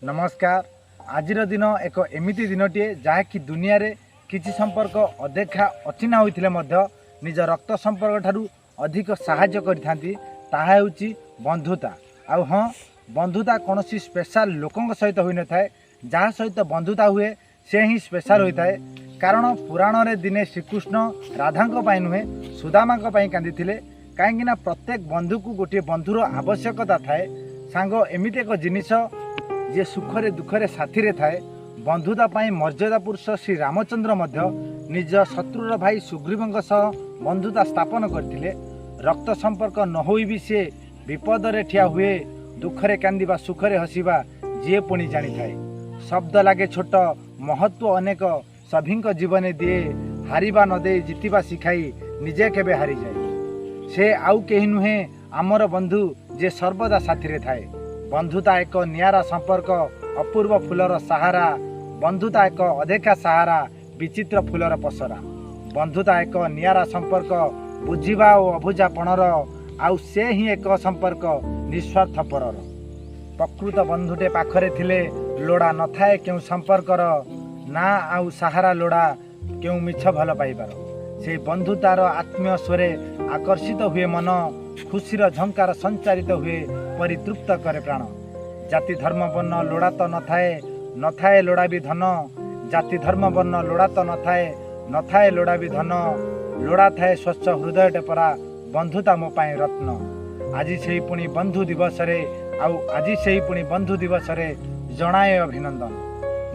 ନମସ୍କାର। ଆଜିର ଦିନ ଏକ ଏମିତି ଦିନଟିଏ, ଯାହାକି ଦୁନିଆରେ କିଛି ସମ୍ପର୍କ ଅଦେଖା ଅଚିହ୍ନା ହୋଇଥିଲେ ମଧ୍ୟ ନିଜ ରକ୍ତ ସମ୍ପର୍କ ଠାରୁ ଅଧିକ ସାହାଯ୍ୟ କରିଥାନ୍ତି। ତାହା ହେଉଛି ବନ୍ଧୁତା। ଆଉ ହଁ, ବନ୍ଧୁତା କୌଣସି ସ୍ପେଶାଲ ଲୋକଙ୍କ ସହିତ ହୋଇନଥାଏ। ଯାହା ସହିତ ବନ୍ଧୁତା ହୁଏ, ସେ ହିଁ ସ୍ପେଶାଲ ହୋଇଥାଏ। କାରଣ ପୁରାଣରେ ଦିନେ ଶ୍ରୀକୃଷ୍ଣ ରାଧାଙ୍କ ପାଇଁ ନୁହେଁ, ସୁଦାମାଙ୍କ ପାଇଁ କାନ୍ଦିଥିଲେ। କାହିଁକିନା ପ୍ରତ୍ୟେକ ବନ୍ଧୁକୁ ଗୋଟିଏ ବନ୍ଧୁର ଆବଶ୍ୟକତା ଥାଏ। ସାଙ୍ଗ ଏମିତି ଏକ ଜିନିଷ, ଯିଏ ସୁଖରେ ଦୁଃଖରେ ସାଥିରେ ଥାଏ। ବନ୍ଧୁତା ପାଇଁ ମର୍ଯ୍ୟାଦା ପୁରୁଷ ଶ୍ରୀ ରାମଚନ୍ଦ୍ର ମଧ୍ୟ ନିଜ ଶତ୍ରୁର ଭାଇ ସୁଗ୍ରୀବଙ୍କ ସହ ବନ୍ଧୁତା ସ୍ଥାପନ କରିଥିଲେ। ରକ୍ତ ସମ୍ପର୍କ ନ ହୋଇ ବି ସିଏ ବିପଦରେ ଠିଆ ହୁଏ। ଦୁଃଖରେ କାନ୍ଦିବା, ସୁଖରେ ହସିବା ଯିଏ ପୁଣି ଜାଣିଥାଏ। ଶବ୍ଦ ଲାଗେ ଛୋଟ, ମହତ୍ଵ ଅନେକ ସଭିଙ୍କ ଜୀବନେ ଦିଏ। ହାରିବା ନ ଦେଇ ଜିତିବା ଶିଖାଇ ନିଜେ କେବେ ହାରିଯାଏ। ସେ ଆଉ କେହି ନୁହେଁ, ଆମର ବନ୍ଧୁ, ଯିଏ ସର୍ବଦା ସାଥିରେ ଥାଏ। ବନ୍ଧୁତା ଏକ ନିଆରା ସମ୍ପର୍କ, ଅପୂର୍ବ ଫୁଲର ସାହାରା। ବନ୍ଧୁତା ଏକ ଅଦେଖା ସାହାରା, ବିଚିତ୍ର ଫୁଲର ପସରା। ବନ୍ଧୁତା ଏକ ନିଆରା ସମ୍ପର୍କ, ବୁଝିବା ଓ ଅବୁଝାପଣର। ଆଉ ସେ ହିଁ ଏକ ସମ୍ପର୍କ ନିସ୍ୱାର୍ଥପରର। ପ୍ରକୃତ ବନ୍ଧୁଟେ ପାଖରେ ଥିଲେ ଲୋଡ଼ା ନଥାଏ କେଉଁ ସମ୍ପର୍କର, ନା ଆଉ ସାହାରା ଲୋଡ଼ା କେଉଁ ମିଛ ଭଲ ପାଇବାର। ସେଇ ବନ୍ଧୁତାର ଆତ୍ମୀୟ ସ୍ୱରେ ଆକର୍ଷିତ ହୁଏ ମନ, ଖୁସିର ଝଙ୍କାର ସଞ୍ଚାରିତ ହୁଏ, ପରିତୃପ୍ତ କରେ ପ୍ରାଣ। ଜାତି ଧର୍ମ ବର୍ଣ୍ଣ ଲୋଡ଼ା ତ ନଥାଏ, ନଥାଏ ଲୋଡ଼ା ବି ଧନ। ଜାତି ଧର୍ମ ବର୍ଣ୍ଣ ଲୋଡ଼ା ତ ନଥାଏ, ନଥାଏ ଲୋଡ଼ା ବି ଧନ। ଲୋଡ଼ା ଥାଏ ସ୍ୱଚ୍ଛ ହୃଦୟଟେ ପରା, ବନ୍ଧୁତା ମୋ ପାଇଁ ରତ୍ନ। ଆଜି ସେଇ ପୁଣି ବନ୍ଧୁ ଦିବସରେ, ଆଉ ଆଜି ସେଇ ପୁଣି ବନ୍ଧୁ ଦିବସରେ ଜଣାଏ ଅଭିନନ୍ଦନ।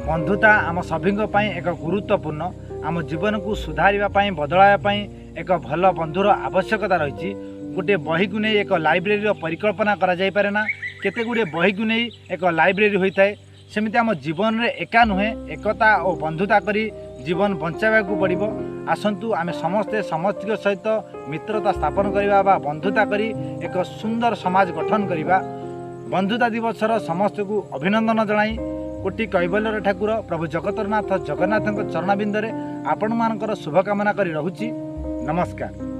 ବନ୍ଧୁତା ଆମ ସଭିଙ୍କ ପାଇଁ ଏକ ଗୁରୁତ୍ୱପୂର୍ଣ୍ଣ। ଆମ ଜୀବନକୁ ସୁଧାରିବା ପାଇଁ, ବଦଳାଇବା ପାଇଁ ଏକ ଭଲ ବନ୍ଧୁର ଆବଶ୍ୟକତା ରହିଛି। ଗୋଟିଏ ବହିକୁ ନେଇ ଏକ ଲାଇବ୍ରେରୀର ପରିକଳ୍ପନା କରାଯାଇପାରେ ନା। କେତେ ଗୁଡ଼ିଏ ବହିକୁ ନେଇ ଏକ ଲାଇବ୍ରେରୀ ହୋଇଥାଏ। ସେମିତି ଆମ ଜୀବନରେ ଏକା ନୁହେଁ, ଏକତା ଓ ବନ୍ଧୁତା କରି ଜୀବନ ବଞ୍ଚାଇବାକୁ ପଡ଼ିବ। ଆସନ୍ତୁ, ଆମେ ସମସ୍ତେ ସମସ୍ତଙ୍କ ସହିତ ମିତ୍ରତା ସ୍ଥାପନ କରିବା ବା ବନ୍ଧୁତା କରି ଏକ ସୁନ୍ଦର ସମାଜ ଗଠନ କରିବା। ବନ୍ଧୁତା ଦିବସର ସମସ୍ତଙ୍କୁ ଅଭିନନ୍ଦନ ଜଣାଇ କୋଟି କୈବଲ୍ୟର ଠାକୁର ପ୍ରଭୁ ଜଗତରନାଥ ଜଗନ୍ନାଥଙ୍କ ଚରଣାବିନ୍ଦରେ ଆପଣମାନଙ୍କର ଶୁଭକାମନା କରି ରହୁଛି। ନମସ୍କାର।